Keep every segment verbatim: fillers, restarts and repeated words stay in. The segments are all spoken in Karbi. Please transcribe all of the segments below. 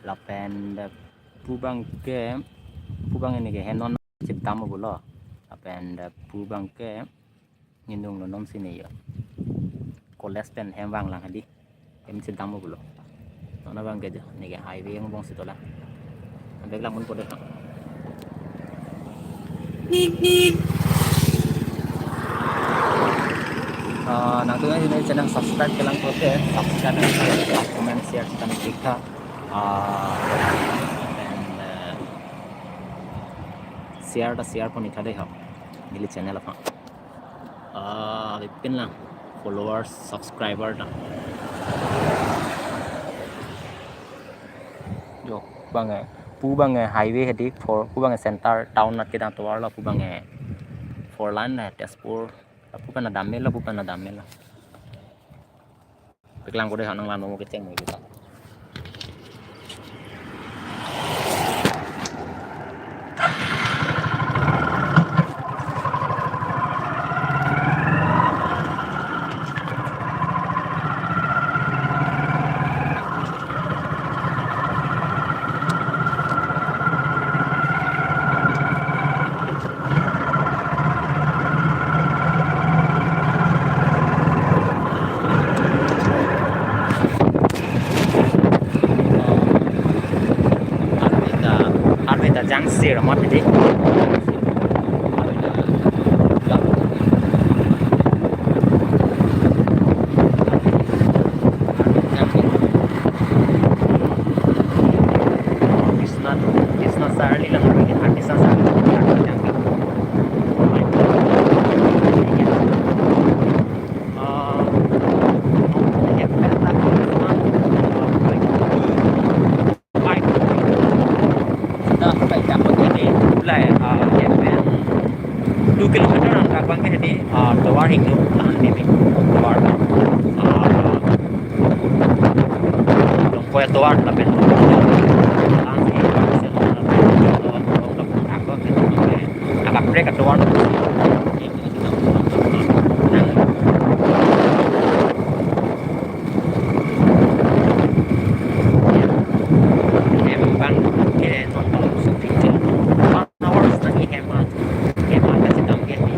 Lapen, eh, pu abangke, pu abang neke henon chedam pulo. Lapen, eh, pu abangke nginung lo non sini yo. College pen hem vanglang hadi. Hem chedam pulo. Non abangke jo, neke highway angbong si dolang. Bek lang mun pode ha. Ah, nangtum nangji channel subscribe kelang pulote, subscribe, like, comment, share, chita nang klik tha. Ah, and, uh, share ta share pon-ik tha dei ho. Neli channel aphan. Ah, pipin lang followers, subscriber ta. Jo, pu abangke, pu abangke highway hadi four, pu abangke center town anat kedam tovar lo, pu abangke four lane na Tezpur, pu pen adam melo, pu pen adam melo. Bek lang pode ha, nang lang mo kecheng mo kita. Armita, armita jangsi ramat di. Biswanath, Biswanath Charli lang, Biswanath Charli lang. Two kilometer an abangke hadi, ah, tovar hingno, tahan dimi. Tovar, ah, Longkoi tovar, lapen, kaprek tovar. Hem abangke nonton so picture. One hours nangji hem an. Hem an kachedam ke ni.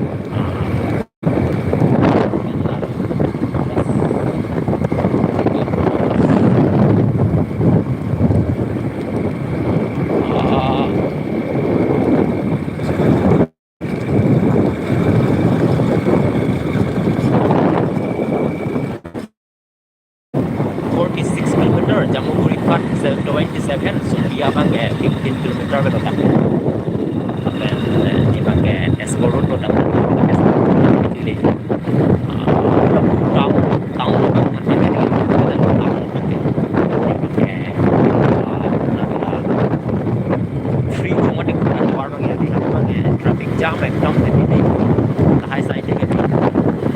Forty-six kilometer, Jamupuri Ghat twenty-seven, Supriya abangke fifteen kilometer betul kan. Lapen, eh, ini abangke S four road betul kan. S four road, jadi, ah, town, town betul kan, nanti dari town betul. Oke, ah, free cuma di kota luar. Traffic jam ekdom ke ini. Lahai side ke.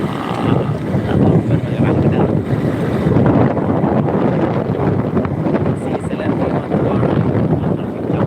Ah, lalu kan orang kita. Si selam lima dua, traffic jam.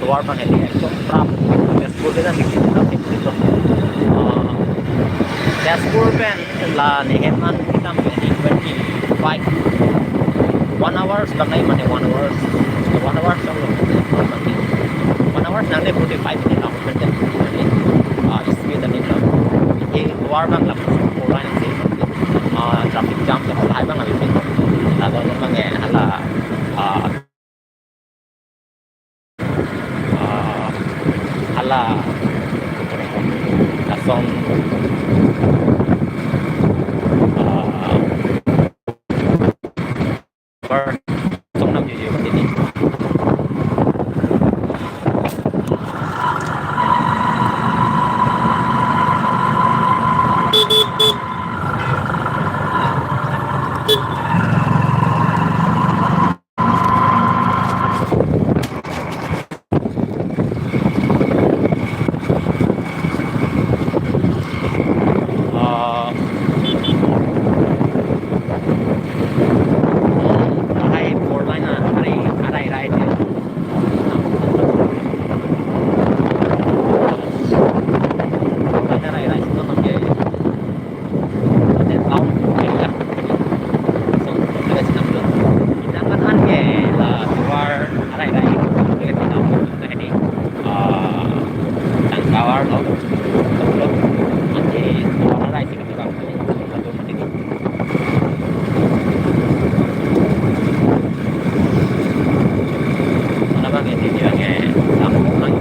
Tovar abang hedi ekdom trap. Tezpur ke dan bikin trap itu. Ah, Tezpur pen la nehem an kita menjadi twenty five. One hour sudah naik mana one hour. One hour sudah lo. One hour nanti forty five minit lah mungkin. Ah, speed dan itu. Ini tovar abang lah. Tovar yang sih. Ah, traffic jam lah. Tovar abang lah bikin. Lalu memang ya hala. Ah, ah, hala lason, ah, per song nam jujur ini. Ah, hai four lane na, arai, arai, arai, arai. Arai, arai, arai, arai. Ate town area. So, ada sedang tu. Kita kan an ke la tovar arai arai. Kita tahu ke ini. Ah, tang tovar lo. Lo. Ate tovar arai sih kita tahu. Satu mati ni. Mana bang ini dia ke? Tamu lagi.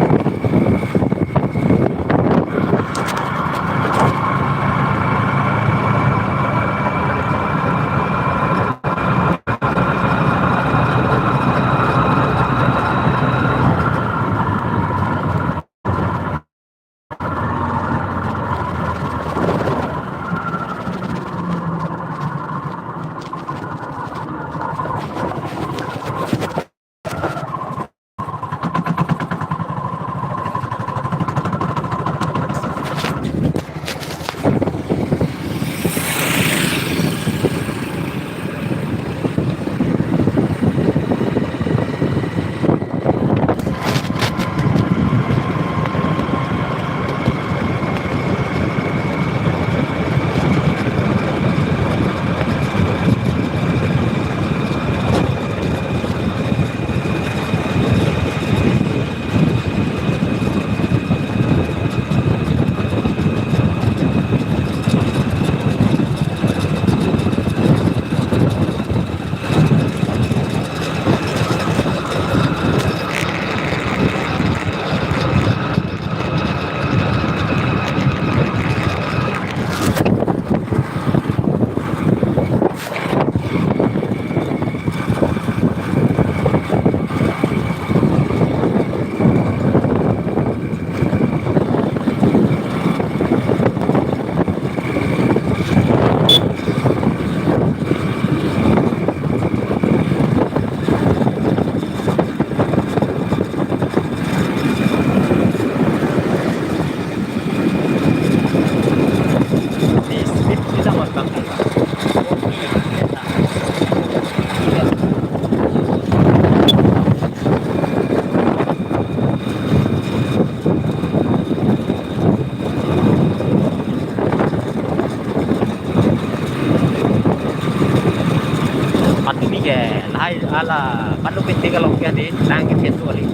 Patumi ke lahai ala patumi ke along ke di lang ke tu kali.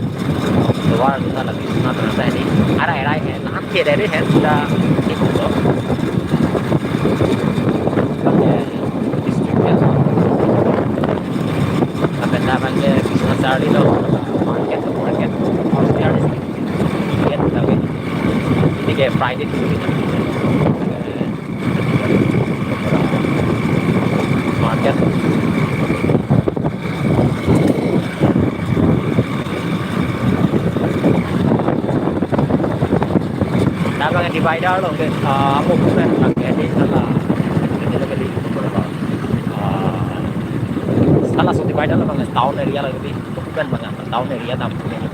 Tovar tu lagi sana terasa ini. Arai arai ke. Akhir dari head sudah itu tuh. District ya. Sampai taman ke bisa cari tuh. Market, market. Harus dia di sini. Lihat lagi. Ini kayak Friday tuh. Market. Nah, bang divider lo ke, ah, apa bukan bang ini salah. Ini lagi di, ah, salah satu divider lo bang town area lagi di, bukan bang town area tampil ini.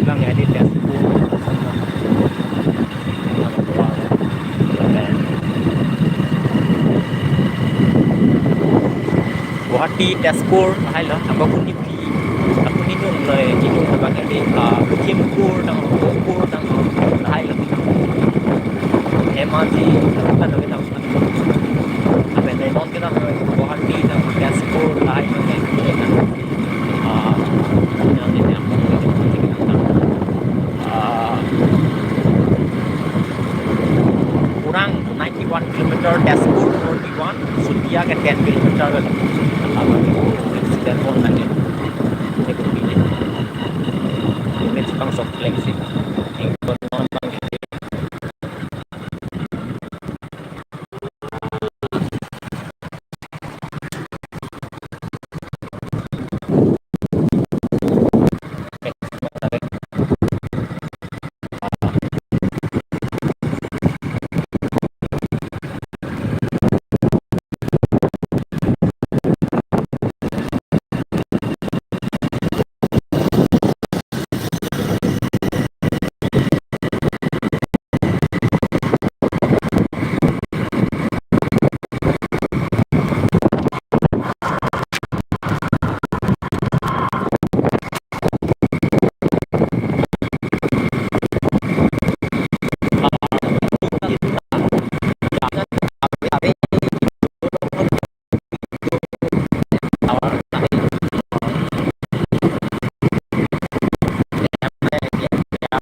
Bang ya di Tetzpur. Guwahati, Tetzpur, lahai lo, ako kuni pi, ako ninung lo, ninung lo bang ya di, ah, Lakhimpur, tang, Gokpur, tang, lahai lo. Dhemaji, tang, tang, tang, tang. Ape, non kita Guwahati, tang, Tetzpur, lahai lo, tang, tang. Ah, yang ini, yang ini, tang, tang. Ah, kurang ninety-one kilometer, Tetzpur forty-one, Sutia ke ten kilometer ke. Apa itu accident pon lagi. Ini bukti ini. Ini Jepang sok lagi sih.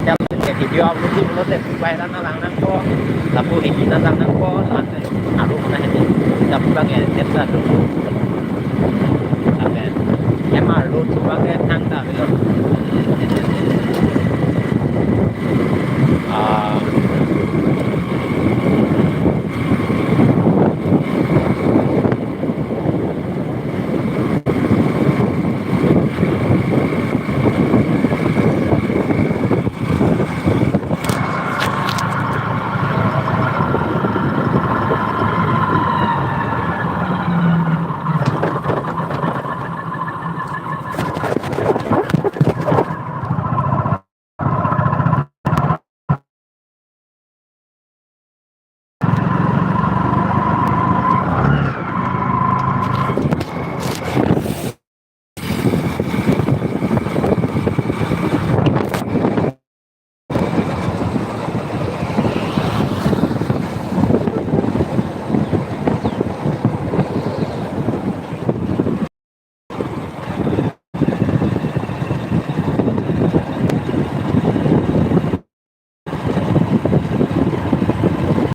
Yang Video upload di pulote viral nang lang nangpo, lapu hini nang lang nangpo, lapu aru mana hini, lapu bang ya, net la tu. Amen. Emar lo tu bang ya, nang ta lo.